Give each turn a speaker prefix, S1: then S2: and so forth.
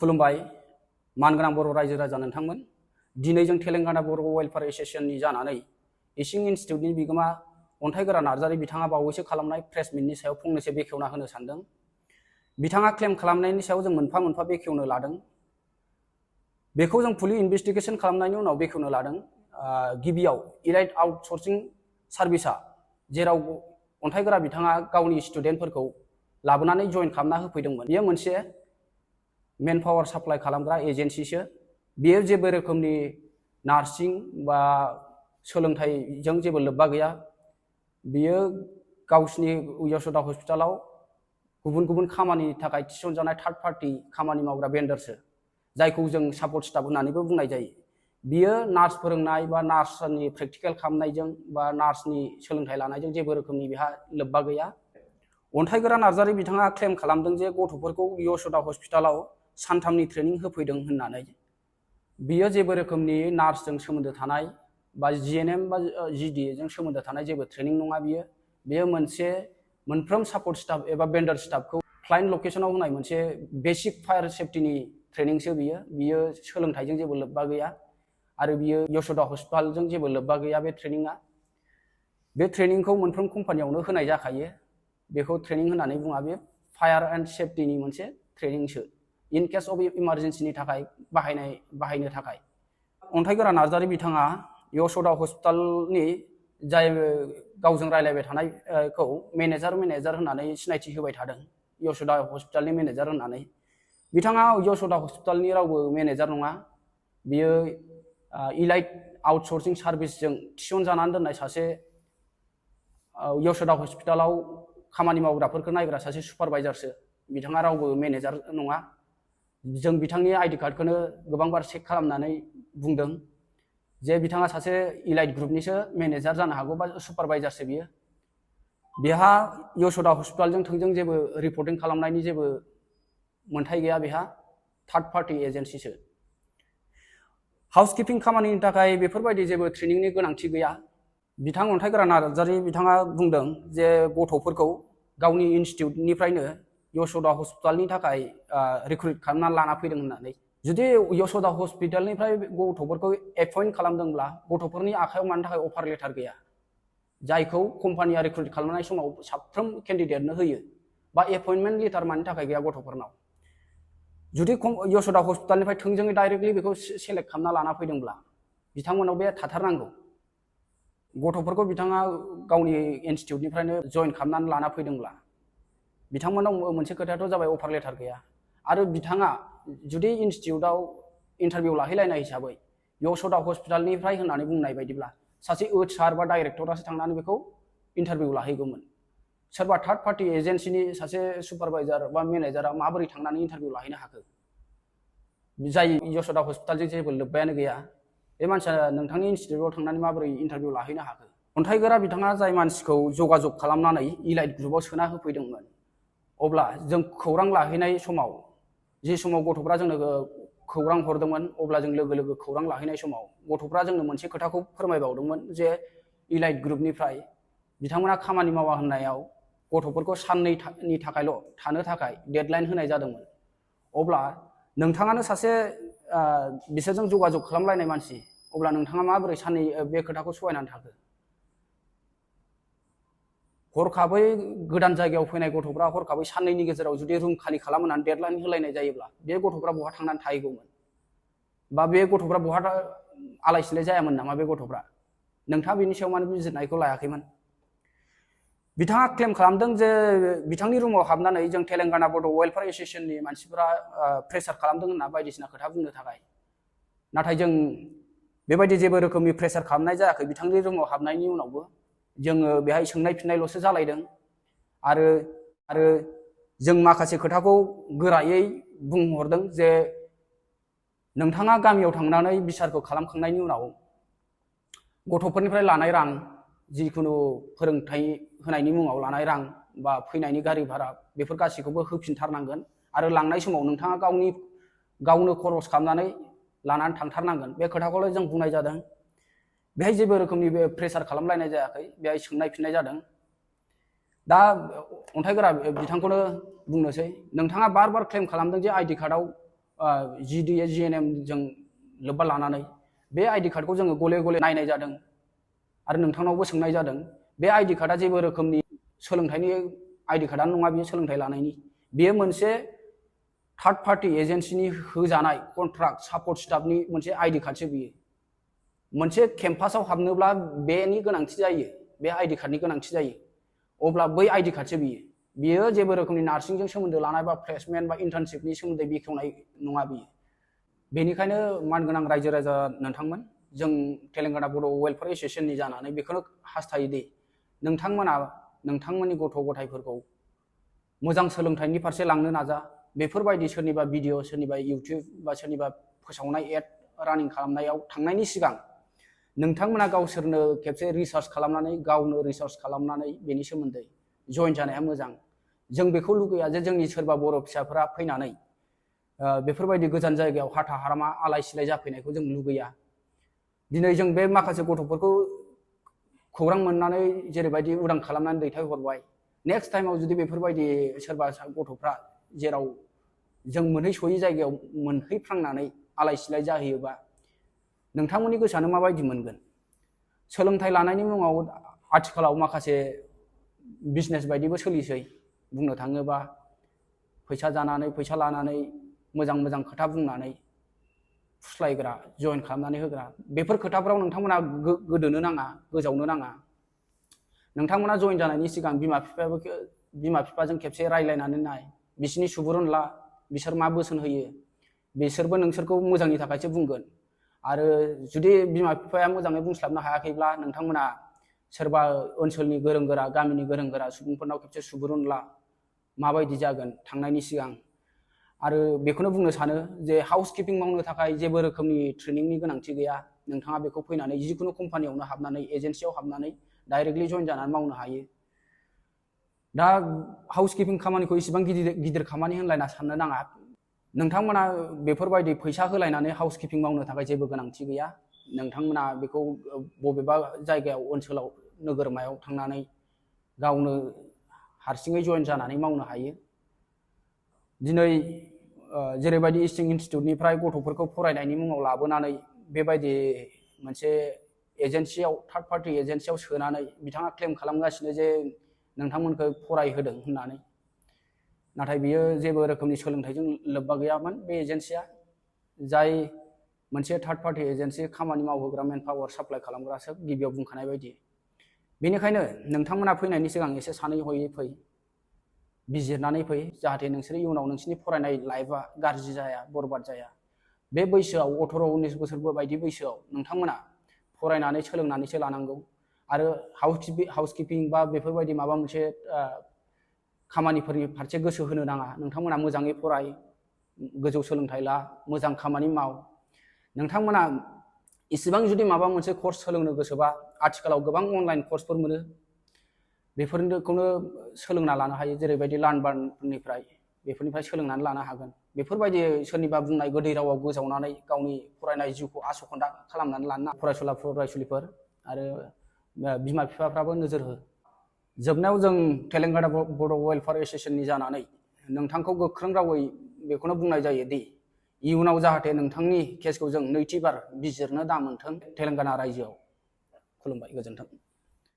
S1: खुलुमबाय मानगोनां बर' रायजो राजा नोंथांमोन। दिनै जों तेलेंगाना बर' वेलफेयार एसोसिएशननि जानानै इसिं इनस्टिट्यूटनि बिगोमा अन्थाइगोरा नार्जारी बिथाङा बावैसो खालामनाय प्रेस मिटनि सायाव फंनैसो बेखेवना होनो सानदों। बिथाङा क्लेम खालामनायनि सायाव जों मोनफा मोनफा बेखेवनो लादों। बेखौ जों फुलि इनभेस्टिगेशन खालामनायनि उनाव बेखेवनो लादों। गिबियाव इलाइट आउटसोर्सिं सार्भिसा जेराव अन्थाइगोरा बिथाङा गावनि स्टुडेन्टफोरखौ लाबोनानै जइन खालामना होफैदोंमोन। बेयो मोनसे मेन पावर साप्लाइ खालामग्रा एजेन्सिसो। बेयो जेबो रोखोमनि नार्सिं बा सोलोंथाइजों जेबो लोब्बा गैया। बेयो गावसिनि यशोदा हस्पिटालाव गुबुन गुबुन खामानिनि थाखाय थिसनजानाय थार्ड पार्टी खामानि मावग्रा भेन्डरसो, जायखौ जों सापर्ट स्टाफ होननानैबो बुंनाय जायो। बियो नार्स फोरोंनाय बा नार्सनि प्रेक्टिकेल खालामनायजों बा नार्सनि सोलोंथाइ लानायजों जेबो रोखोमनि बेहा लोब्बा गैया। अन्थाइगोरा नार्जारी बिथाङा क्लेम खालामदों जे गथ'फोरखौ यशोदा हस्पिटालाव सानथामनि ट्रेनिं होफैदों होननानै। बियो जेबो रोखोमनि नार्सजों सोमोन्दो थानाय बा जिएनएम बा जिडिएजों सोमोन्दो थानाय जेबो ट्रेनिं नङा। बियो मोनसे मोनफ्रोम सापर्ट स्टाफ एबा भेन्डर स्टाफखौ क्लाइन्ट लकेशनाव होनाय मोनसे बेसिक फायार सेफ्टिनि ट्रेनिंसो। बियो सोलोंथाइजों जेबो लोब्बा गैया आरो बियो यशोदा हस्पिटालजों जेबो लोब्बा गैया। बे ट्रेनिंआ बे ट्रेनिंखौ मोनफ्रोम कम्पानियावनो होनाय जाखायो। बेखौ ट्रेनिं होननानै बुङा, बे फायार एन्ड सेफ्टिनि मोनसे ट्रेनिंसो, इन केस अफ इमारजेन्सिनि थाखाय बाहायनो थाखाय। अन्थाइगोरा नार्जारी बिथाङा यशोदा हस्पिटालनि जाय गावजों रायलायबाय थानायखौ मेनेजार होननानै सिनायथि होबाय थादों, यशोदा हस्पिटालनि मेनेजार होननानै। बिथाङा यशोदा हस्पिटालनि रावबो मेनेजार नङा। बियो इलाइट आउटसोर्सिं सार्भिसजों थिसनजानानै दोननाय सासे यशोदा हस्पिटालाव खामानि मावग्राफोरखौ नायग्रा सासे सुपारभाइजारसो। बिथाङा रावबो मेनेजार नङा। जों बिथांनि आइडि कार्डखौनो गोबांबार चेक खालामनानै बुंदों जे बिथाङा सासे इलाइट ग्रुपनिसो मेनेजार जानो हागौ बा सुपारभाइजारसो। बेहा यशोदा हस्पिटालजों थोंजों जेबो रिपर्टिं खालामनायनि जेबो मोन्थाइ गैया। बेहा थार्ड पार्टी एजेन्सिसो। हाउसकिपिं खामानिनि थाखाय बेफोरबायदि जेबो ट्रेनिंनि गोनांथि गैया। बिथां अन्थाइगोरा नार्जारी बिथाङा बुंदों जे गथ'फोरखौ गावनि इनस्टिट्यूटनिफ्रायनो यशोदा हस्पिटालनि थाखाय रिक्रुट खालामना लाना फैदों होननानै। जुदि यशोदा हस्पिटालनिफ्राय गथ'फोरखौ एपइन्ट खालामदोंब्ला गथ'फोरनि आखायाव मानि थाखाय अफार लेटार गैया, जायखौ कम्पानिया रिक्रुट खालामनाय समाव साफ्रोम केन्डिडेटनो होयो, बा एपइन्टमेन्ट लेटार मानि थाखाय गैया गथ'फोरनाव? जुदि यशोदा हस्पिटालनिफ्राय थोंजोङै डाइरेक्टलि बेखौ सेलेक्ट खालामना लाना फैदोंब्ला बिथांमोनाव बे थाथारनांगौ। गथ'फोरखौ बिथाङा गावनि इनस्टिट्यूटनिफ्रायनो जइन खालामनानै लाना फैदोंब्ला बिथांमोनाव मोनसे खोथायाथ' जाबाय अफार लेटार गैया। आरो बिथाङा जुदि इनस्टिट्यूटआव इन्टारभिउ लाहैलायनाय हिसाबै यशोदा हस्पिटालनिफ्राय होननानै बुंनाय बायदिब्ला सासे HR बा डाइरेक्टरासो थांनानै बेखौ इन्टारभिउ लाहैगौमोन। सोरबा थार्ड पार्टी एजेन्सिनि सासे सुपारभाइजार बा मेनेजारा माबोरै थांनानै इन्टारभिउ लाहैनो हाखो? जाय यशोदा हस्पिटालजों जेबो लोब्बायानो गैया, बे मानसिया नोंथांनि इनस्टिट्यूटआव थांनानै माबोरै इन्टारभिउ लाहैनो हाखो? अन्थाइगोरा बिथाङा जाय मानसिखौ जगाजग खालामनानै इलाइट ग्रुपआव सोना होफैदोंमोन, अब्ला जों खौरां लाहैनाय समाव, जि समाव गथ'फ्रा जोंनो खौरां हरदोंमोन, अब्ला जों लोगो लोगो खौरां लाहैनाय समाव गथ'फ्रा जोंनो मोनसे खोथाखौ फोरमायबावदोंमोन जे इलाइट ग्रुपनिफ्राय बिथांमोना खामानि मावा होननायाव गथ'फोरखौ साननैनि थाखायल' थानो थाखाय डेडलाइन होनाय जादोंमोन। अब्ला नोंथाङानो सासे बिसोरजों जगाजग खालामलायनाय मानसि, अब्ला नोंथाङा माबोरै साननै बे खोथाखौ सहायनानै थाखो? हरखाबै गोदान जायगायाव फैनाय गथ'फ्रा हरखाबै साननैनि गेजेराव जुदि रुम खालि खालामनानै डेडलाइन होलायनाय जायोब्ला बे गथ'फ्रा बहा थांनानै थाहैगौमोन? बा बे गथ'फ्रा बहा आलाय सिलाय जायामोन नामा? बे गथ'फ्रा नोंथाङा बेनि सायाव मानो बिजिरनायखौ लायाखैमोन? बिथाङा क्लेम खालामदों जे बिथांनि रुमाव हाबनानै जों तेलेंगाना बर' वेलफेयार एसोसिएशननि मानसिफोरा प्रेसार खालामदों होनना बायदिसिना खोथा बुंनो थाखाय। नाथाय जों बेबायदि जेबो रोखोमनि प्रेसार खालामनाय जायाखै। बिथांनि रुमाव हाबनायनि उनावबो जोङो बेहाय सोंनाय फिननायल'सो जालायदों। आरो जों माखासे खोथाखौ गोरायै बुंहरदों जे नोंथाङा गामियाव थांनानै बिसारखौ खालामखांनायनि उनाव गथ'फोरनिफ्राय लानाय रां, जिखुनु फोरोंथाइ होनायनि मुङाव लानाय रां बा फैनायनि गारि भारा, बेफोर गासैखौबो होफिनथारनांगोन। आरो लांनाय समाव नोंथाङा गावनो खरस खालामनानै लानानै थांथारनांगोन। बे खोथाखौल' जों बुंनाय जादों। बेहाय जेबो रोखोमनि बे प्रेसार खालामलायनाय जायाखै। बेहाय सोंनाय फिननाय जादों। दा अन्थाइगोरा बिथांखौनो बुंनोसै, नोंथाङा बार बार क्लेम खालामदों जे आइडि कार्डआव GDA GNM जों लोब्बा लानानै बे आइडि कार्डखौ जोङो गले गले नायनाय जादों आरो नोंथांनावबो सोंनाय जादों। बे आइडि कार्डआ जेबो रोखोमनि सोलोंथाइनि आइडि कार्डआनो नङा, बियो सोलोंथाइ लानायनि। बेयो मोनसे थार्ड पार्टि एजेन्सिनि होजानाय कन्ट्राक्ट सापर्ट स्टाफनि मोनसे आइडि कार्डसो बियो। मोनसे केम्पासाव हाबनोब्ला बेनि गोनांथि जायो, बे आइडि कार्डनि गोनांथि जायो। अब्ला बै आइडि कार्डसो बियो जेबो रोखोमनि नार्सिंजों सोमोन्दो लानाय बा प्लेसमेन्ट बा इन्टार्नशिपनि सोमोन्दै बेखेवनाय नङा बियो। बेनिखायनो मानगोनां रायजो राजा नोंथांमोन, जों तेलेंगाना बर' वेलफेयार एस'सियेसननि जानानै बेखौनो हास्थायोदि नोंथांमोना नोंथांमोननि गथ' गथायफोरखौ मोजां सोलोंथाइनि फारसे लांनो नाजा। बेफोरबायदि सोरनिबा भिडिअ, सोरनिबा इउटिउब बा सोरनिबा फोसावनाय एड रानिं खालामनायाव थांनायनि सिगां नोंथांमोना गावसोरनो खेबसे रिसार्च खालामनानै, गावनो रिसार्च खालामनानै बेनि सोमोन्दै जइन जानाया मोजां। जों बेखौ लुगैया जे जोंनि सोरबा बर' फिसाफोरा फैनानै बेफोरबायदि गोजान जायगायाव हाथा हारामा आलाय सिलाय जाफैनायखौ जों लुगैया। दिनै जों बे माखासे गथ'फोरखौ खौरां मोननानै जेरैबायदि उदां खालामनानै दैथायहरबाय, नेक्स्ट टाइमाव जुदि बेफोरबायदि सोरबा गथ'फ्रा जेराव जों मोनहैस'यै जायगायाव मोनहैफ्रांनानै आलाय सिलाय जाहैयोबा नोंथांमोननि गोसोआनो माबायदि मोनगोन? सोलोंथाइ लानायनि मुङाव आथिखालाव माखासे बिजनेस बायदिबो सोलिसै। बुंनो थाङोबा फैसा जानानै, फैसा लानानै, मोजां मोजां खोथा बुंनानै फुस्लायग्रा, जइन खालामनानै होग्रा। बेफोर खोथाफ्राव नोंथांमोना गोदोनो नाङा, गोजावनो नाङा। नोंथांमोना जइन जानायनि सिगां बिमा बिफाजों खेबसे रायज्लायनानै नाय, बिसोरनि सुबुरुन ला, बिसोर मा बोसोन होयो। बिसोरबो नोंसोरखौ मोजांनि थाखायसो बुंगोन। आरो जुदि बिमा बिफाया मोजाङै बुंस्लाबनो हायाखैब्ला नोंथांमोना सोरबा ओनसोलनि गोरों गोरा, गामिनि गोरों गोरा सुबुंफोरनाव खेबसे सुबुरुन ला, माबायदि जागोन थांनायनि सिगां। आरो बेखौनो बुंनो सानो जे हाउस किपिं मावनो थाखाय जेबो रोखोमनि ट्रेनिंनि गोनांथि गैया। नोंथाङा बेखौ फैनानै जिखुनु कम्पानियावनो हाबनानै, एजेन्सियाव हाबनानै डाइरेक्टलि जइन जानानै मावनो हायो। दा हाउस किपिं खामानिखौ इसेबां गिदिर खामानि होनलायना साननो नाङा। नोंथांमोना बेफोरबायदि फैसा होलायनानै हाउस किपिं मावनो थाखाय जेबो गोनांथि गैया। नोंथांमोना बेखौ बबेबा जायगायाव, ओनसोलाव, नोगोरमायाव थांनानै गावनो हारसिङै जइन जानानै मावनो हायो। दिनै जेरैबायदि इस्टिं इन्स्टिटिउटनिफ्राय गथ'फोरखौ फरायनायनि मुङाव लाबोनानै बेबायदि मोनसे एजेन्सियाव, थार्ड पार्टि एजेन्सियाव सोनानै बिथाङा क्लेम खालामगासिनो जे नोंथांमोनखौ फरायहोदों होननानै। नाथाय बियो जेबो रोखोमनि सोलोंथाइजों लोब्बा गैयामोन। बे एजेन्सिया जाय मोनसे थार्ड पार्टि एजेन्सि, खामानि मावहोग्रा, मेन पावार साप्लाइ खालामग्रासो, गिबियाव बुंखानाय बायदि। बेनिखायनो नोंथांमोना फैनायनि सिगां एसे सानै हयै फै, बिजिरनानै फै, जाहाथे नोंसोर इयुनाव नोंसोरनि फरायनाय लाइफआ गाज्रि जाया, बरबाद जाया। बे बैसोआव 18-19 बोसोर बायदि बैसोआव नोंथांमोना फरायनानै सोलोंनानैसो लानांगौ। आरो हाउस किपिं बा बेफोरबायदि माबा मोनसे खामानिफोरनि फारसे गोसो होनो नाङा। नोंथांमोना मोजाङै फराय, गोजौ सोलोंथाइ ला, मोजां खामानि माव। नोंथांमोना इसिबां जुदि माबा मोनसे कर्स सोलोंनो गोसोबा आथिखालाव गोबां अनलाइन कर्सफोर मोनो। बेफोरखौनो सोलोंना लानो हायो। जेरैबायदि लार्नबार्ननिफ्राय, बेफोरनिफ्राय सोलोंनानै लानो हागोन। बेफोरबायदि सोरनिबा बुंनाय गोदै रावाव गोजावनानै गावनि फरायनाय जिउखौ आसखान्दा खालामनानै लानो नाङा फरायसुला फरायसुलिफोर आरो बिमा बिफाफ्राबो नोजोर हो। जोबनायाव जों तेलेंगाना बर' वेलफेयार एस'सियेसननि जानानै नोंथांखौ गोख्रों रावै बेखौनो बुंनाय जायो दि इयुनाव जाहाथे नोंथांनि केसखौ जों नैथिबार बिजिरनो दा मोनथों तेलेंगाना रायजोआव। खुलुमबाय, गोजोन्थों।